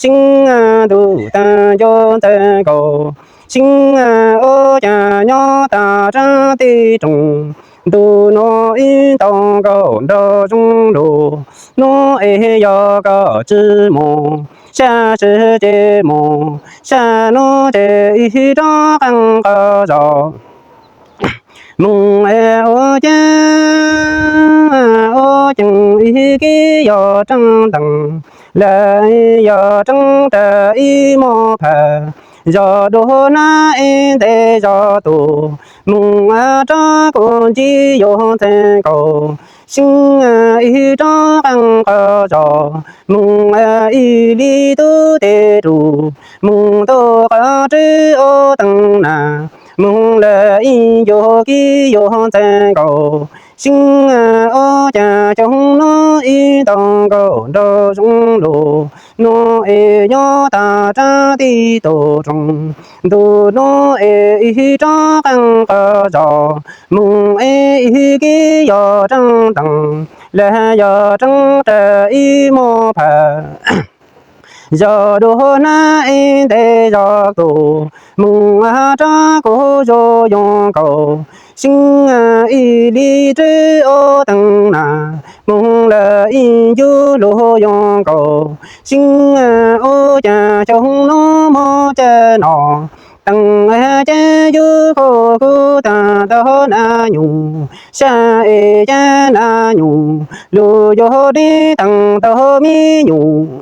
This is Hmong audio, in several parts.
Xyeeb ntuj tag nco ntxhais nkaus, Xyeeb ua cas nyob tas rab teb roog. Ntu no ib nto nkaus nraug zoo lus, hnub es yog koj tsis mus, sab sib ces mus, sab hnub ces ib rov qees qhov zos. Moog es ua cas ua ceev ib kib yog rab ntees, lawv yog rab rawg ib muag phawj, zog dua hnab es ntev zog tus, moog rov kuj ntsib yus ntxhais nkaus. Xyeeb ib rov qees qhov zos, moog ib li tub tes rus, moog tau qhov rwb ua teev nas, moog lawm ib ncuag kib yus ntxhais nkaus. Xyeeb ua cas xyoo no ib nto nkaus nraug zoo lus, hnub es nyob tas rab teb tus roog. Ntu no es ib rov qees qhov zos, moog es ib kib yog rab ntees, lawv yog rab rawg ib muag phawj, zog dua hnab es ntev zog tus, moog rov kuj zoo yus nkaus. Xyeeb ib li rwb ua teev nas, moog lawm ib ncuag lug yus nkaus. Xyeeb ua cas xyoo no moog caj no, teev cas yus kuj kuj tag tau nas nyum, sab es cas nas nyum, lug yus deb teev tau me nyum.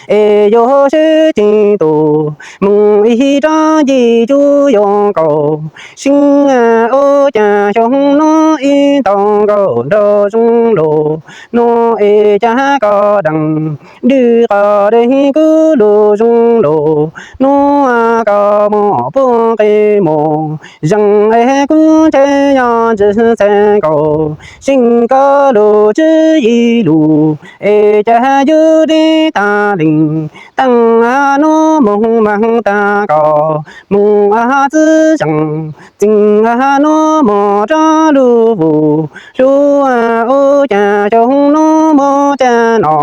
Es yus sib ceg tus, moog ib rov nce cuj yus nkaus. Xyeeb ua cas xyoo no ib nto nkaus nraug zoo lus, hnub es cas koj deev, dwb qhov dwb kuj lug zoo lus, hnub koj moog puag nqe mus, zeem es kuv ntshe nyob ntsis ntxhais nkaus. Xyeeb koj lug tswv yim lug, es cas yus deb tas lees, teev hnub moog mas tag koj, moog txiv zeem, txeev hnub moog rov lug vus, hlub ua cas xyoo no moog caj no,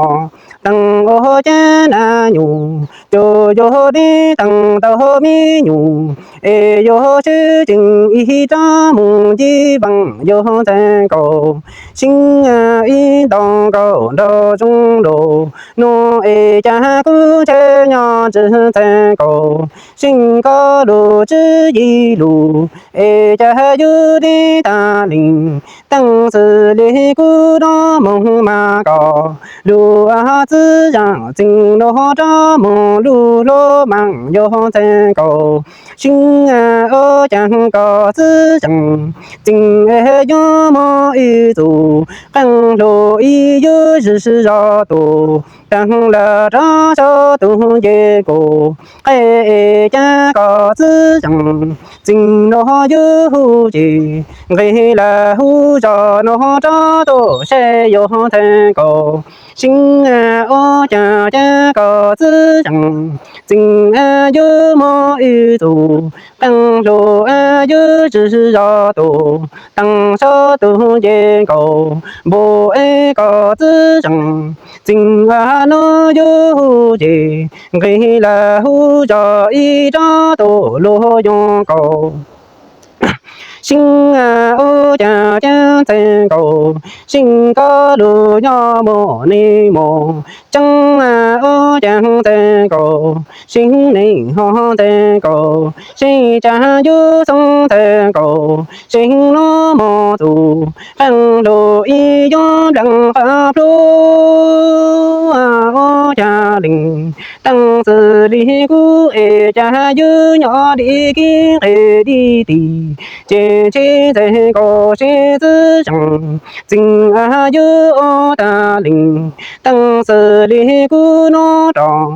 teev ua cas nas nyum, cuj yus deb teev tau me nyum. Es yus sib ceg ib rov moog nce veej yus ntxhais nkaus. Xyeeb ib nto nkaus nraug zoo lus, hnub es cas kuv ntshe nyob ntsis ntxhais nkaus. Xyeeb koj lug tswv yim lug, es cas yus deb tas lees, teev xws li kuv nov moog mas koj, lug txiv zeem, txeev nub rov moog lug hlub mas yus ntxhais nkaus. Xyeeb ua cas koj txiv zeem, txeev yus moog ib txug, qee hlub ib yus zig zog tus, taag lawm rov sab tug nce nkaus. Qe es cas koj txiv zeem, txeev nub yus hu ces, nqis lawm hu zog nub rov tuaj saib yus ntxhais nkaus. Xyeeb ua cas cas koj txiv zeem, txeev yus moog ib txug, qee hlub yus zig zog tus, taag sab tug nce nkaus. Npaum es koj txiv zeem, txeev nub yus hu ces, nqis lawm hu zog ib rov tuaj lug yus nkaus. Xyeeb ua cas cas ntxhais nkaus, Xyeeb koj lug nyob mus ne mus, Xyeeb ua cas ntxhais nkaus, Xyeeb neeg ho ntxhais nkaus, Xyeeb cas yus xoo ntxhais nkaus, Xyeeb nub moog txug, qee hlub ib yus npleeg qhov plhu. Ua cas lees, teev xws li kuv es cas yus nyob deb kib nqe deb tis, ces ntshe ntxhais nkaus seb txiv zeem, txeev yus ua tas lees, teev xws li kuv nub rov,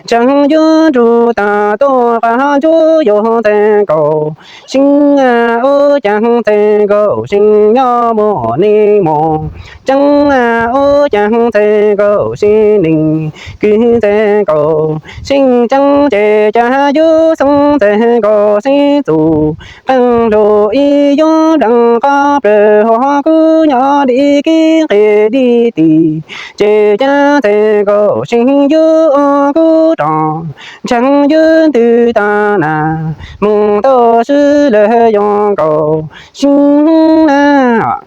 tseem yus nrug tag tuaj qab ntsuab yus ntxhais nkaus. Xyeeb ua cas ntxhais nkaus, Xyeeb nyob mus ne mus, Xyeeb ua cas ntxhais nkaus, Xyeeb neeg kwv ntxhais nkaus, Seej ceeb ces cas yuav xoo txais nkaus seeb txum, qee hluas ib yoob dlees qab plawg hos kub nyob dim kib nqis dim tim, ces cas txais nkaus seeb yuav kub rog, ntshaav yuav ntws tag nas, moog tau swb lawm yoo nkaus seeb na.